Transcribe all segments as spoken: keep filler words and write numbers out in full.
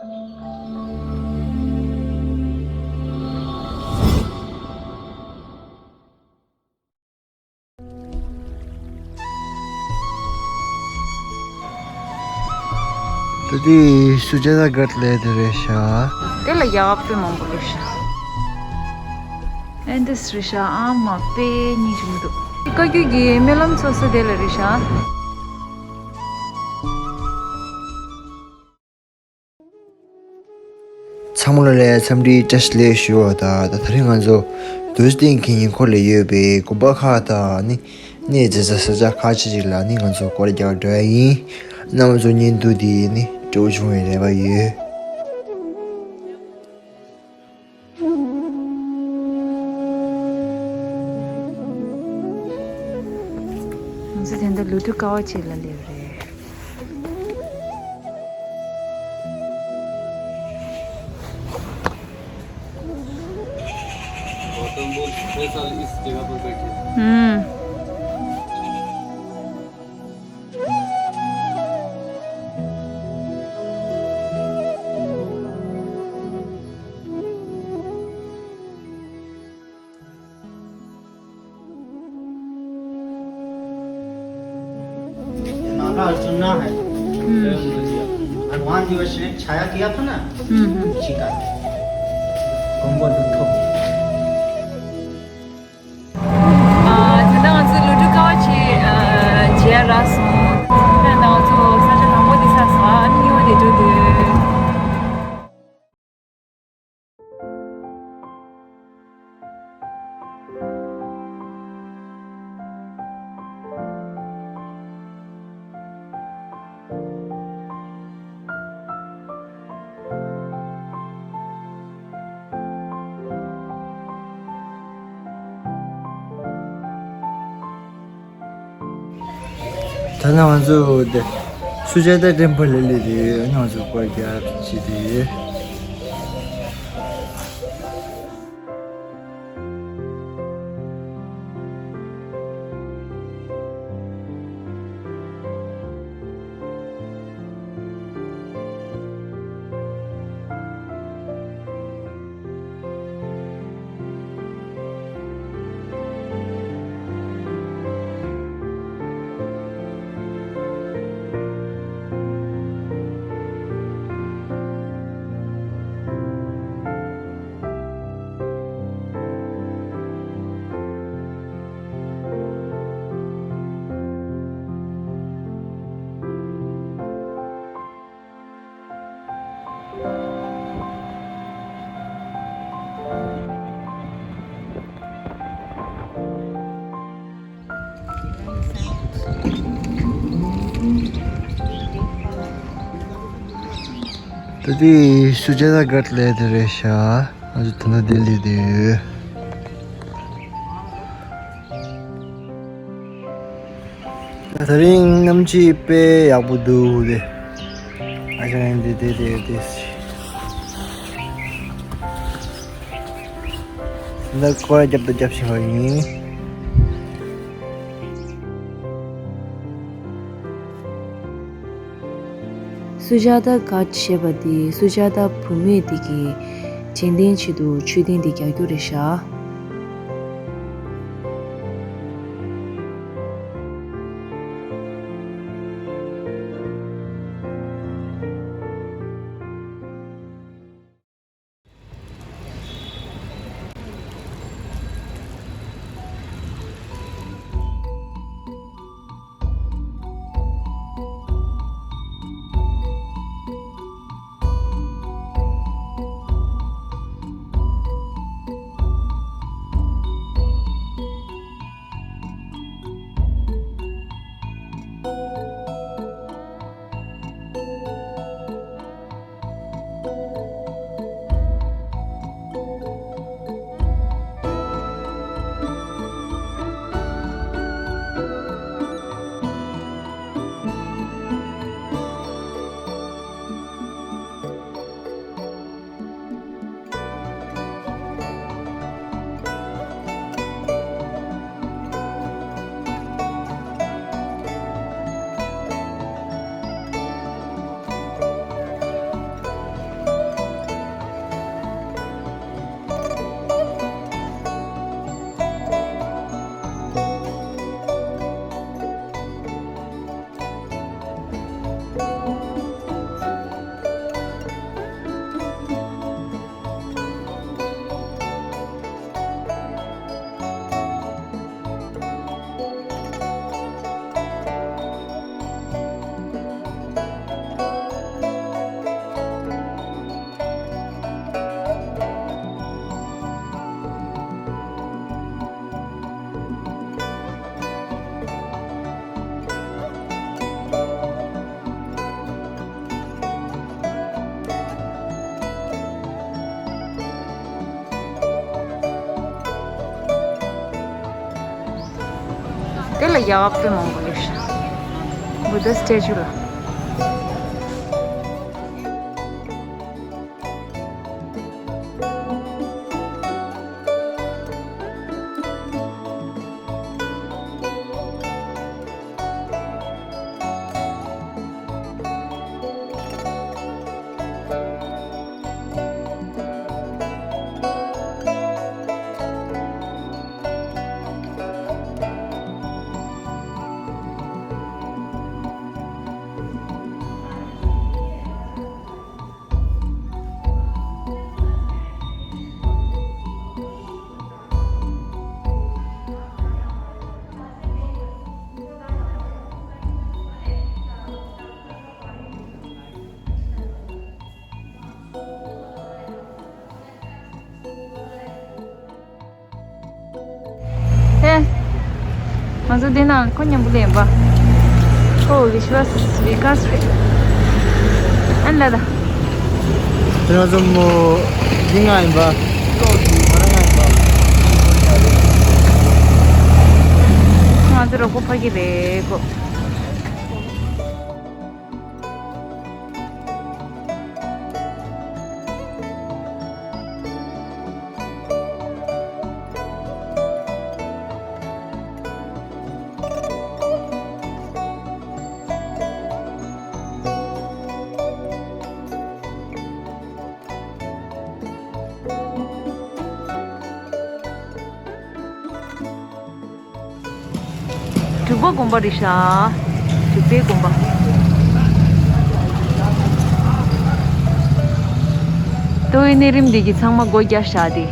ད་དེ་སུ་ཇཱ་ཏ་གྷ་ཊ་ལབ་དེ་རེད་ཤག་དེ་ལ་ཡག་པོ་མང་པོ་རེད་ཤག་ཨེ་འདི་རེད་ཤག་ཨ་མ་དཔེ་སྙིང་རྗེ་མི་འདུག་བཀའ་བརྒྱུད་ཀྱི་སྨོན་ལམ་ཚོགས་ས་དེ་ལ་རེད་ཤག་ཚང་མ་ལ་འཚམས་འདྲི་བཀྲ་ཤིས་བདེ་ལེགས་ཞུ་བ་དང་། ད་དེ་རིང་ང་ཚོ་རྡོ་རྗེ་གདན་གྱི་ཉེ་འཁོར་ལ་ཡོད་པའི་དགོན་པ་ཁག་དང་ནི་གནས་མཇལ་ས་ས་ཆ་ཁག་ཅིག་ཅིག་ལ་ནི་ང་ཚོ་སྐོར་ར་རྒྱག་འགྲོ་ཡ་ཡིན། རྣམ་པ་ཚོ་བརྙན་ཐུང་འདི་ནི་སྤྲོ་པོ་བྱུང་བའི་རེ་བ་ཡོད། ང་ཚོ་དེ་འདྲ་ལོ་དྲུག་དཀའ་བ་སྤྱད་ལ་སླེབས་རེད། गौतम बुद्ध छह साल इस जगह पर बैठे थे। हम्म। ये नारा सुनना है। हम्म। भगवान दिवस में छाया किया था ना? हम्म, हम्म। उसी का। कौन बोल उठो। ཨ། ད་ལྟ་ང་ཚོ་ལོ་དྲུག་དཀའ་བ་སྤྱད། ཨ། མཇལ་རག་སོང་། ད་ལྟ་ང་ཚོ་ས་ཆ་དང་པོ་དེ་ཚར་སོང་། ཨ་ནི་གཉིས་པ་དེ་འགྲོ་འདོད། ད་ནང་ང་ཚོ་དེ་སུ་ཇཱ་ཏ་ཊེམ་པལ་ལ་སླེབས་ཏེ་ང་ཚོ་སྐོར་རྒྱག་བྱེད་དེ། ད་དེ་སུ་ཇཱ་ཏ་གྷ་ཊ་ལབ་དེ་རེད་ཤག་ང་ཚོ་ད་ལྟ་དེ་སླེབས་བསྡད་ཡོད། དེ་རིང་གནམ་གཤིས་དཔེ་ཡག་པོ་འདུག་སྟེ། ཨ་ཅག་ཡང་འདི་དེ་དེ་དེ། འདི་སྐོར་ར་རྒྱབ་ཏུ་རྒྱབ་བཞིན་པ་ཡིན། སུ་ཇཱ་ཏ་གྷ་ཊ་ཞེས་པ་འདི་སུ་ཇཱ་ཏ་བུད་མེད་འདི་གི་དྲན་རྟེན་ཆེད་དུ་མཆོད་རྟེན་འདི་རྒྱག་རྒྱུ་རེད་ཤག་དེ་ལ་ཡག་པོ་དཔེ་མང་པོ་ཡོད་ཤག་བུདྡྷ་སི་ཊེ་ཅུ་ལ། ཧེ། ང་ཚོ་འདི་ནང་ཁོ་མཉམ་པོ་ལེན་པ། ཁོ་བི་ཤ་ཝ་སི་ཝི་ཀ་སི་རེད། ཨན་ལ་ད། ང་ཚོ་མོ་འདི་ང་ཡིན་པ། ང་ཚོ་རོགས་པ་ཕ་གི་རེད་ཁོ། འབྲུག་པ་དགོན་པ་རེད་ཤག་འབྲུག་པའི་དགོན་པ། ཏོག་དབྱིབས་ནད་རིམས་འདི་གི་ཚང་མ་སྒོ་རྒྱག་བཞག་སྟེ།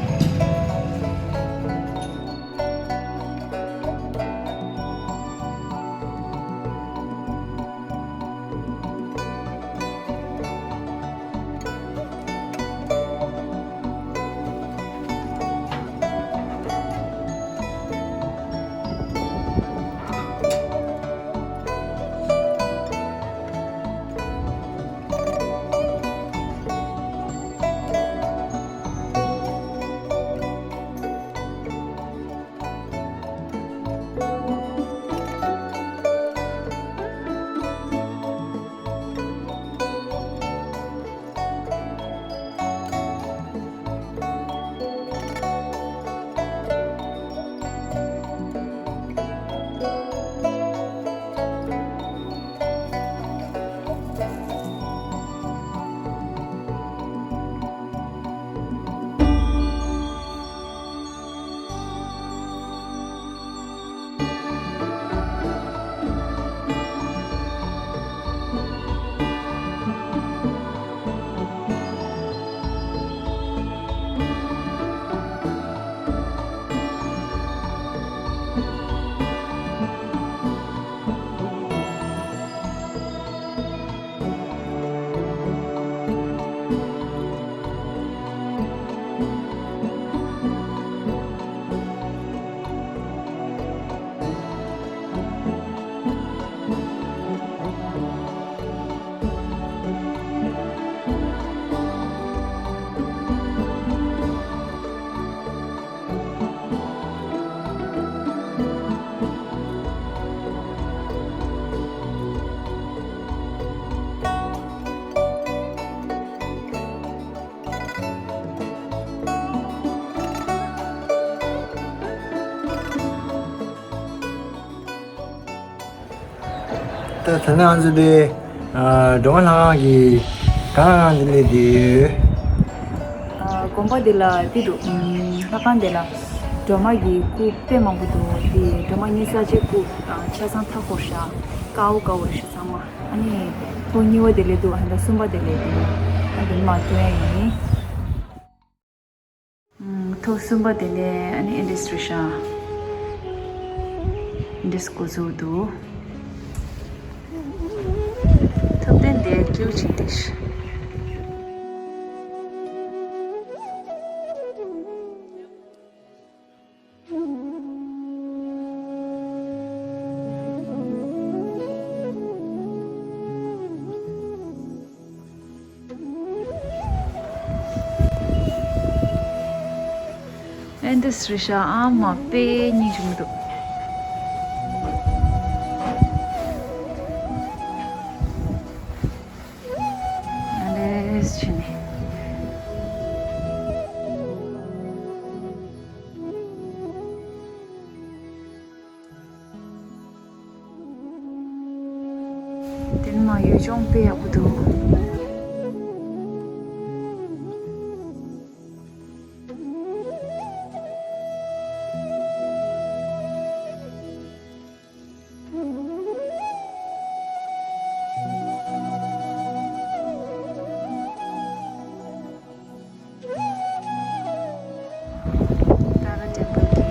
ད་ད་ནང་ཚོ་དེ་སྒྲོལ་མ་ལྷ་ཁང་གི་གང་ལ་གང་དེ་སླེབས་དེ་ཡོད། དགོན་པ་དེ་ལ་དེ་འདུག་ལྷ་ཁང་དེ་ལ་སྒྲོལ་མ་གི་སྐུ་དཔེ་མང་པོ་འདུག་དེ་སྒྲོལ་མ་ཉི་ཤུ་རྩ་གཅིག་སྐུ་ཆ་ཚང་མཐའ་བསྐོར་ཤག་དཀར་པོ་དཀར་པོ་རེད་ཤག་ཚང་མ། ཨ་ནི་ཐོག་གཉིས་པ་དེ་སླེབས་འདུག་ཨ་ད་གསུམ་པ་དེ་སླེབས་འདུག་ཨ་དེ་མ་སྟོན་ཡ་ཡིན། ཐོག་གསུམ་པ་དེ་ནས་ཨ་ནི་ཨེ་འདྲས་རེད་ཤག་ཨེ་འདྲས་འགོ་བཙུགས་འདུག་ཐོབ་ཐང་དེ་སྐྱིད་པོ་ཅིག་རེད་ཤག་ཨེ་འདྲས་རེད་ཤག་ཨ་མ་དཔེ་སྙིང་རྗེ་མི་འདུག་ཅུང་དཔེ་ཡག་པོ་འདུག་ཏཱ་ར་ཊེམ་པལ་གྱི་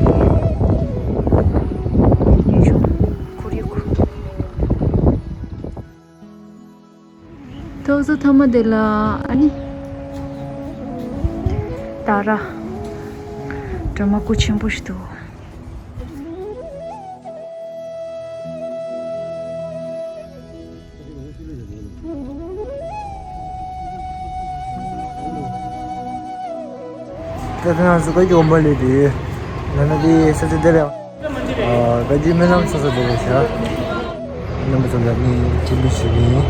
ཡུལ་ལྗོངས་ཁོར་ཡུག་ཏོག་ཙམ་མཐའ་མ་དེ་ལ་ཨ་ནི་ཏཱ་ར་སྒྲོལ་མ་སྐུ་ཆེན་པོ་ཞིག་འདུག་ད་ཐེངས་ང་ཚོ་བཀའ་བརྒྱུད་དགོན་པ་སླེབས་དུས་ན་ན་དེ་ས་ཆ་དེ་ལ་ཡང་། ཨ། བཀའ་བརྒྱུད་སྨོན་ལམ་ཚོགས་ས་དེ་རེད་ཤག་རྣམ་པ་ཚོ་ལ་ངས་སྤྱན་འབུལ་ཞུ་གི་ཡིན།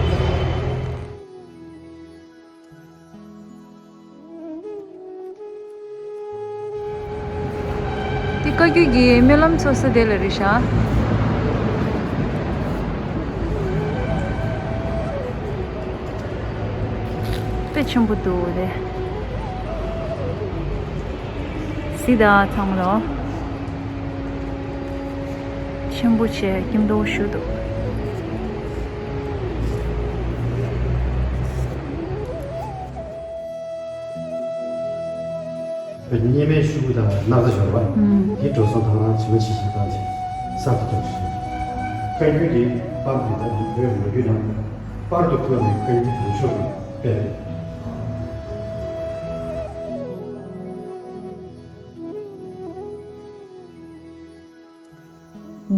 འདི་བཀའ་བརྒྱུད་ཀྱི་སྨོན་ལམ་ཚོགས་ས་དེ་ལ་རེད་ཤག་དཔེ་ཆེན་པོ་འདུག་རེད། གཟིགས་དང་ཚང་མ་ལོ། ཆེན་པོ་བྱས་སྐྱིད་མདོག་ཞུ་འདུག་བརྙན་མའི་ཤོག་གུ་དང་སྣག་ཚ་ཞོར་བ། ཨུམ། དེ་འགྲོ་སོང་དང་ཇི་མ་ཇི་བཞིན་བཏང་སྟེ་གསར་དུ་རྒྱག་རྒྱུ་བྱས། བཀའ་བརྒྱུད་དེ་པར་འདི་དག་ནི་བོད་ལོ་རྒྱུས་ནང་པར་དུ་བཀོད་པའི་བཀའ་བརྒྱུད་དོན་ཤོག་གི་དཔེ་རེད།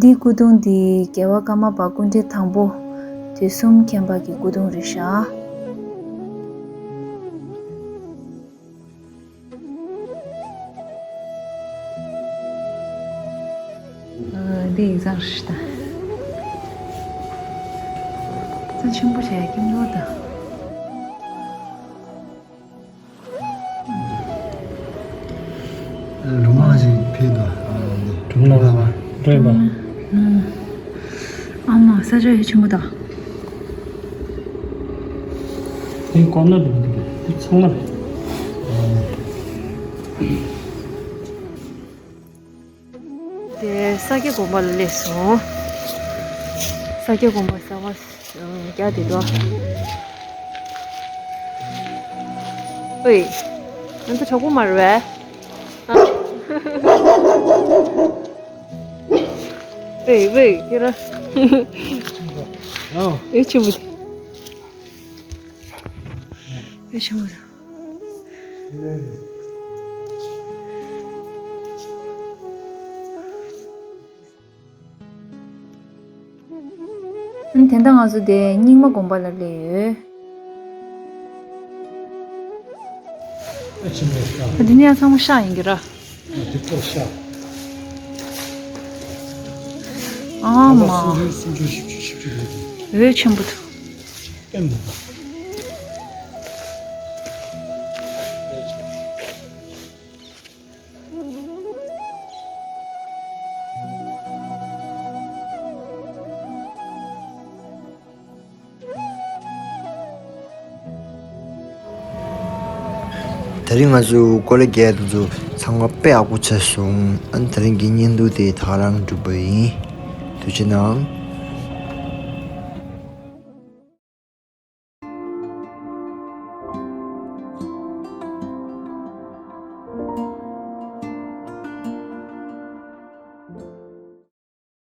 འདིའི་སྐུ་གདུང་འདི་རྒྱལ་བ་ཀརྨ་པ་སྐུ་ཕྲེང་དང་པོ་དུས་གསུམ་མཁྱེན་པ་གི་སྐུ་གདུང་རེད་ཤག་འདི་ཡིག་ཚང་རེད་ཤག་རྩ་ཆེན་པོ་བྱས་སྐྱིད་མདོག་དང་། ལུང་མང་ཞིག་ཕེབས་འདུག་སྒྲུང་ལ་བ་སྒྲོན་པ། ཨ་མ་ས་ཆ་ཡ་ཆེན་པོ་དང་། དེ་གོམ་ན་འདུག་འདུག་དེ་ཚང་མ་རེད། དེ་ས་སྐྱ་དགོན་པ་ལ་སླེབས་སོང་། ས་སྐྱ་དགོན་པ་གསར་པ་རྒྱག་བསྡད་འདུག་ཨེ། ང་ཚོ་གྲོགས་པོ་མ་རེད་པས། ཨེ་ཝེ་ཁྱེད་རང་། ཨེ་ཆུ་བུ། ཨེ་ཆུ་བུ། ཨ་ནི་དེ་འདྲ་ང་ཚོ་དེ་རྙིང་མ་དགོན་པ་ལ་སླེབས་ཡོད། ཨ་ཆེན་པོ་ཤག་ཨ་དེ་ནས་ཚང་མ་ཤག་ཡིན་གྱི་ར། ཨ་དེ་ཀོ་ཤག་ཨ་མ། སུམ་ཅུ་སུམ་ཅུ་བཞི་བཅུ་བཞི་བཅུ་རེད་དེ། འོད་ཆེན་པོ་འདུག་ཨེ་མ། དེ་རིང་ང་ཚོ་ཀོ་ལེ་གེ་དེ་ཚོ་ཚང་མ་དཔེ་ཡག་པོ་བྱས་སོང་། ཨ་ནི་དེ་རིང་གི་བརྙན་ཐུང་དེ་ད་ག་རང་གྲུབ་པ་ཡིན། ཐུགས་རྗེ་གནང་།